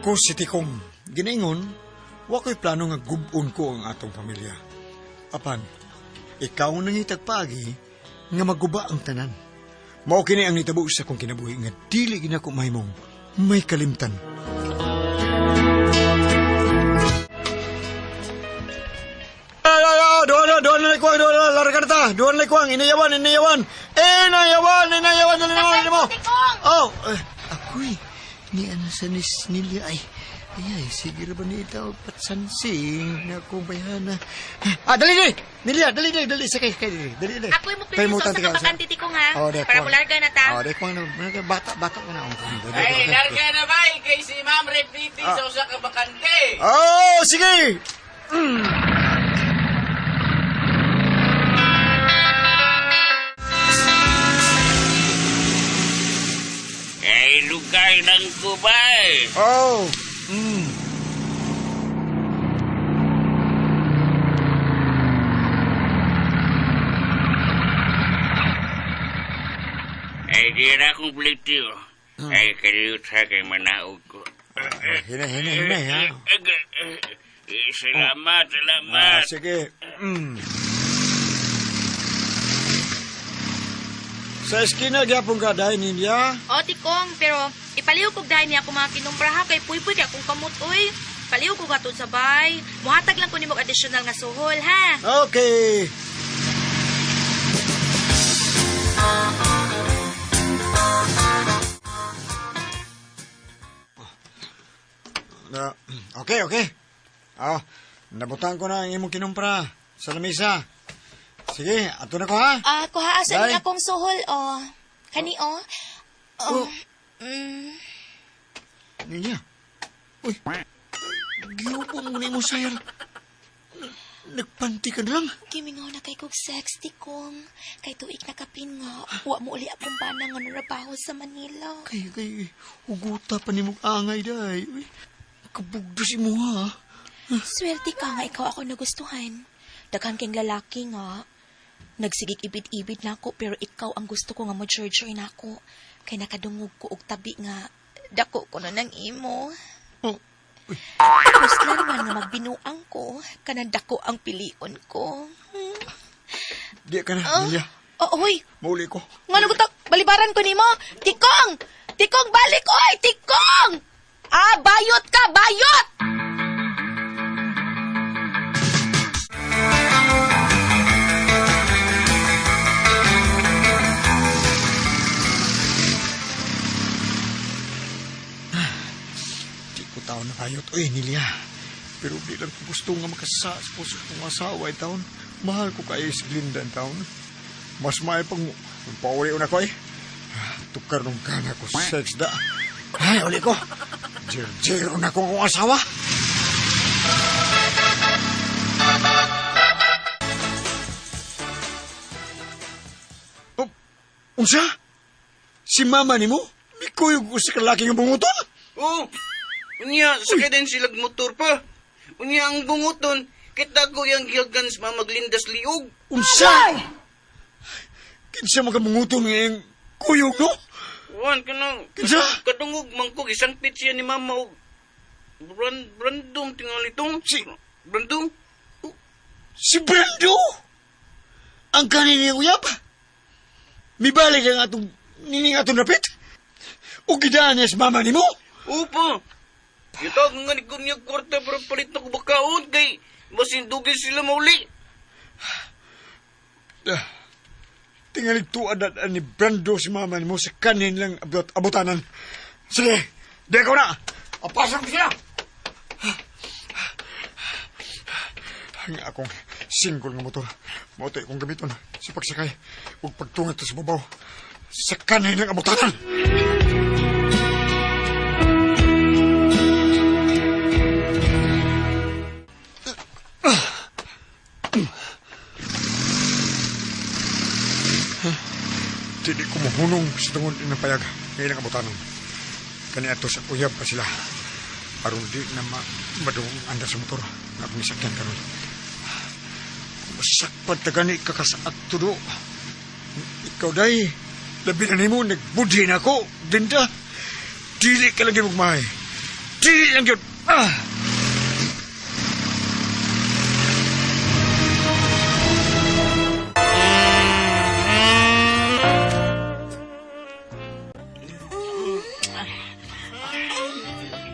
Ako si Tikong. Ginaingon, wa ko'y plano nga gubon ko ang atong pamilya. Apan, ikaw nangitag paagi nga maguba ang tanan. Mao kini ang nitabo sa akong kinabuhi nga dili ginako mahimong may kalimtan. Ay, ay, ay, doon na, doon na kuwang, doon na, larga na ta, doon na kuwang, inayawan, inayawan, inayawan, inayawan, dali na mo, dali mo. Tikong! Oh, eh, ako'y, ni ano sa nis nilya, ay, ay, ay, sige ra ba ni itaw, patsansing, na akong bayana. Ah, dali, dali, Nilya, dali, dali, dali, sakay, sakay, dali, dali, dali. Ako'y mo pili sa tika, kabakante, Tikong, ha? Oh, di, Para kuwang. mularga na ta. Oh, di, kuwang na, bata, bata ka na. Oh, dali, Ay, dali, dali. larga na ba? Kay si Ma'am Repiti sa usa ka bakante. Oh, sige! Ay, lugar ng Kubay. Oh! Ay, di na akong plityo. Ay, kaliyot sa kay manaog ko. Hinay, hinay, hinay, ha? Eh, salamat, Ah, salamat. sige. Sa eskina, gyapon ka, dahil niya. O, Tikong, pero ipaliw kog dahil niya ako mga kinumbra ha, kay puy-puy kay akong kamot, uy. Paliw ko gatod sa bay. Muhatag lang ko nimo og additional nga suhol, ha? Okay. Na, okay, okay. Ah, nabutan ko na ang imong kinumpra sa lamesa. Sige, ato na ko ha. Ah, kuha asa Day. ni akong suhol, oh. Kani, oh. Oh. Oh. Ninya. Uy, giupo mo na imong sayar. Nagpanti ka na lang. Gimingaw na kay kog sex, Tikong. Kay tuig na kapin nga, wa mo uli akong bana nga narabaho sa Manila. Kay, kay, huguta pa ni mong angay day. Uy, kabugdos imo ha. Swerte ka nga ikaw ako nagustuhan. Daghan kang lalaki nga. Nagsigig ibid-ibid na ako pero ikaw ang gusto ko nga mo joy na ako. Kay nakadungog ko og tabi nga dako ko na ng imo. Oh, Kuslan man nga magbinuang ko, kanang dako ang pilion ko. Di ka na, Oh, Lilia. oh, hoy, Mauli ko. ngano ko balibaran ko nimo? Tikong! Tikong, balik oy! Tikong! Ah, bayot ka, bayot! Di ko taon na kayot. Uy, Nilia. Pero di lang ko gusto nga makasa sa puso kong asawa ay taon. Mahal ko kayo si Glinda ang taon. Mas may pang pauli na ko eh. Tukar nung kana ko sex da. Ay, uli ko. Jero-jero na ko akong asawa. Oh, unsa? Si mama ni mo? Mikuyog ko sa kalaki nga bunguton? Oh, unya, sakay din silag motor pa. Unya ang bunguton, kita ko yung gilgan sa mamaglindas liog. Unsa? Kinsa makamunguton ngayong kuyog, no? Juan, kanang Kinsa? kadungog man ko, isang pit siya ni mama og Brandong tingali tong. Si- Brandong? Si Brando! Ang kanin niyang uyab? Mibalik ang atong nining atong napit? O gidaan niya sa mama nimo? Opo. Itag nga ni niya kwarta para palit na ko bakaon kay masindugin sila mauli. Ah, Tingalig tuad na ni Brando si mama nimo sa kanin lang abot abotanan. Sige, di ko na! Apasan ko sila! Ang akong single nga motor. Mao to akong gamiton sa pagsakay ug pagtunga to sa babaw. Sa kanin lang abotanan! Dili ko mohunong sa tungod ng payag ng ilang abutanon. Kani ato sa uyab pa sila. Aron di na ma madungog ang andar sa motor nga akong isakyan karon. Masakpan ta gani kakasaat tudo. Ikaw day, labi na nimo nagbudhi na ako. Dinda, dili ka lagi magmahay. Dili lang yun. Ah!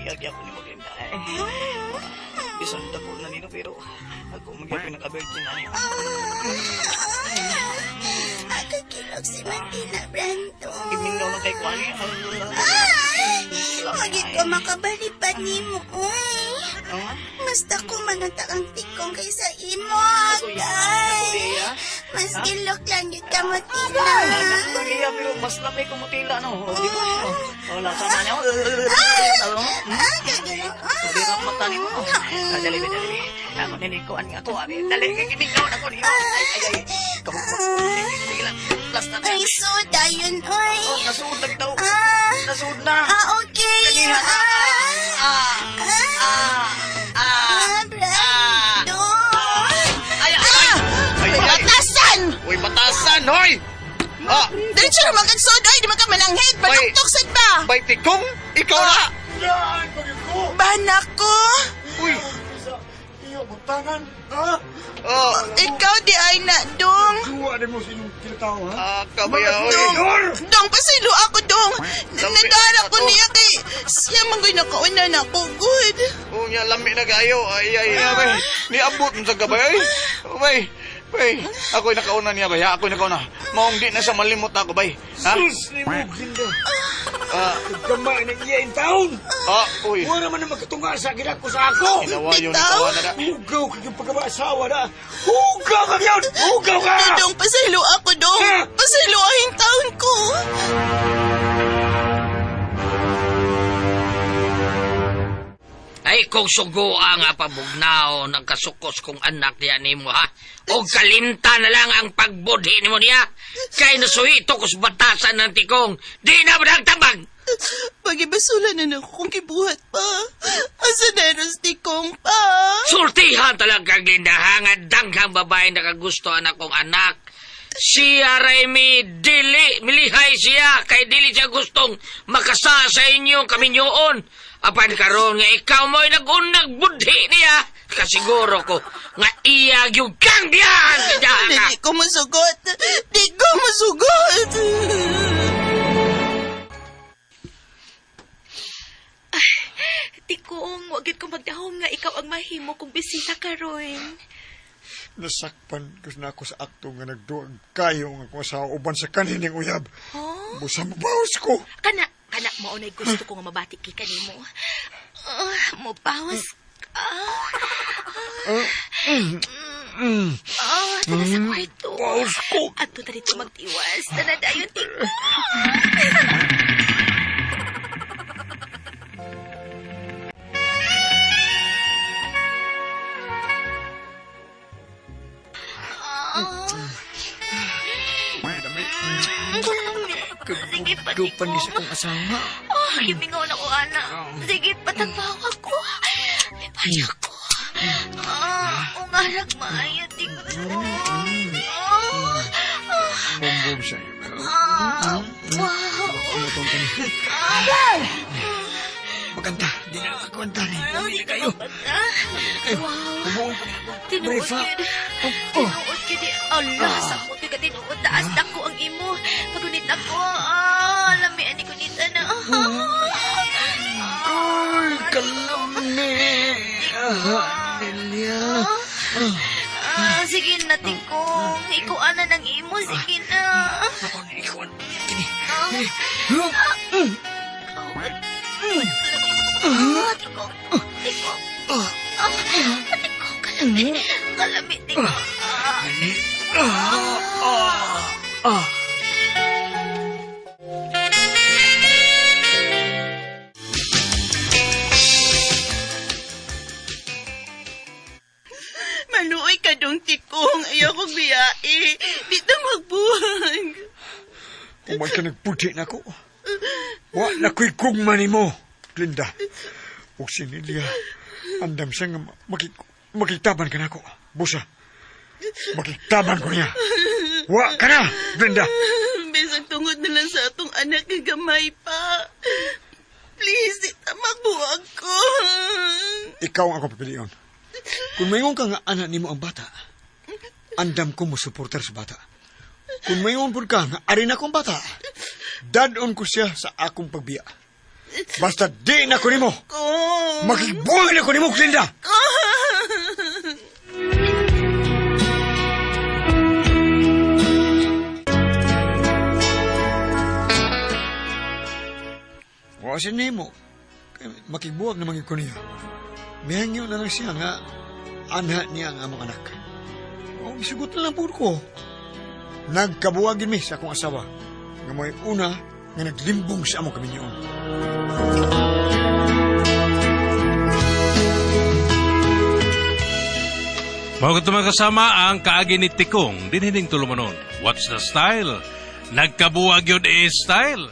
Lagi ako ni Maganda eh. Bisan dako na nino pero ako magyapin naka-virgin na niyo. Akakilog si Martina Brando. Imingaw na kay Kwani. Ay! Magit ko makabalipad ni mo, uy. Mas dako man ang takang tikong kaysa imo, agay. Mas gilok lang yun ka, Martina. Iya, pero mas lamay ko mutila no. O, di ba? Wala sama niya. Ah, kagilok. Di ba mata ni mo? Ah, Dali, dali. Ako nilikuan nga ako. Abi, dali, imingaw na ko niyo. Ay, ay, ay. Kahukmak. Sige lang. Last na. Ay, so, dayon, uy. Oh, nasuod na bitaw. Ah, Nasuod na. ah, okay. Kaniha na. Ah, Ah, ah, ah. ah, Brando. Ay, ay, ay. Batasan! Uy, batasan, hoy! Ah, Diretso naman kag sod, ay, di man ka mananghid. Panuktok sad ba? bay tikong, ikaw na! Yan! Pagyo ko! Banak ko. Uy, Sa iyo, buntangan! Ha? ah, Ikaw di ay na, dong. Duwa na mo sa inyong kinatao, ha? ah, kabaya, oy. Traidor! Dong, pasaylo ako, dong. Lambi Nadara ko na to. niya kay siya man nakauna na ako, good. Unya, lami na kayo. Ay, ay, ay, bay. Niabot mo sa gabay, ay. Bay, bay. Ako'y nakauna niya, bay. ha? Ako'y nakauna. Maong di na sa malimot ako, bay. Ha? Sus ni mo, Glinda! Ah, Gamay ng iya in town! ah, uy. Wala naman na makatunga sa ginako sa ako! Hinawayo ni Bitaw. tawa na da. Hugaw ka yung pagkabaasawa na! Hugaw ka yun! Hugaw ka! Dong, pasaylo ako, dong. Ah! Pasaylo ang taon ko. Ay, kung sugoa nga pabugnaw ng kasukos kong anak niya nimo ha. O kalimta na lang ang pagbudhi nimo niya. Kay nasuhito ko sa batasan ng tikong. Di na tabag. Pagibasula na na ako kung kibuhat pa. Asa na tikong pa. Sultihan talaga gindahangan danghang babae nakagusto anak kong anak. Siya Raimi, dili, milihay siya, kay dili siya gustong makasa sa inyong kaminyoon. Apan karon nga ikaw mo'y nagunag budhi niya, kasiguro ko nga iya gyud kang diyan ka. Di ko masugot. Di ko masugot. Tikong, wag gyud ko magdahom nga ikaw ang mahimo kong bisita karon. Nasakpan ko na ako sa akto nga nagduag kayo nga akong asawa uban sa kanining uyab. Huh? Busa mabawas ko! Kana, kana mao nay gusto ko nga mabati kay kanimo. Ah, mobawas ka. Ah, tara sa kwarto. Bawas ko! Adto ta dito magtiwas. Tara dayon tikong. Sige, Gupan ni sa patikong. akong asawa. Oh, gimingaw na ko, ana. Sige, patagbaw ako. May paya ko. Ah, ungarag maayo, tikong. Ah, Bumbum siya. ah, wow. Maganda. Di na nakakwenta ni. Ah, Dami di na ka kayo. mabata. Wow. Bumuon pa niya ako. Tinuod Brief, ha? yun. Oh, oh. Tinuod yun. Allah, sa ko ka tinuod. Taas dako ang imo. Pagunit ako. Ah, lami ani kunita na. Ay, kalami. Ah, Nelia. Ah, sige na, tikong. Ikaw ana ng imo. Sige na. Ako na ikaw. Kini. Ah. Ah, tikong. Tikong. Ah, tikong. Kalami. Kalami, tikong. Ah. Ani. Ah, ah, ah. Maluoy ka dong tikong. Ayaw kong biyae. Di ta magbuhag. Umay ka nagputi na ko. Wa na ko'y kugma nimo, Glinda. Ug si Nelia, andam siya nga makitaban ka na ko. Busa, makitaban ko niya. Wa ka na, Glinda. Bisag tungod na lang sa atong anak nga gamay pa. Please, di ta magbuwag ko. Ikaw ang akong pipilion. Kung maingon ka nga anak nimo ang bata, andam ko mo suportar sa bata. Kung maingon pud ka nga ari na akong bata, dadon ko siya sa akong pagbiya. Basta di na ko nimo. Kong! Makigbuhay na ko nimo, Glinda! Wa siya nimo. Kay makigbuwag naman ko niya. Mihangyo na lang siya nga anha niya ang among anak. O, isugot na lang po ko. Nagkabuwagin mi sa akong asawa. Nga mo'y una nga naglimbong sa among kaminyoon. Mao kato mga kasama ang kaagi ni Tikong dinhining tulumanon. What's the style? Nagkabuwag yun eh style.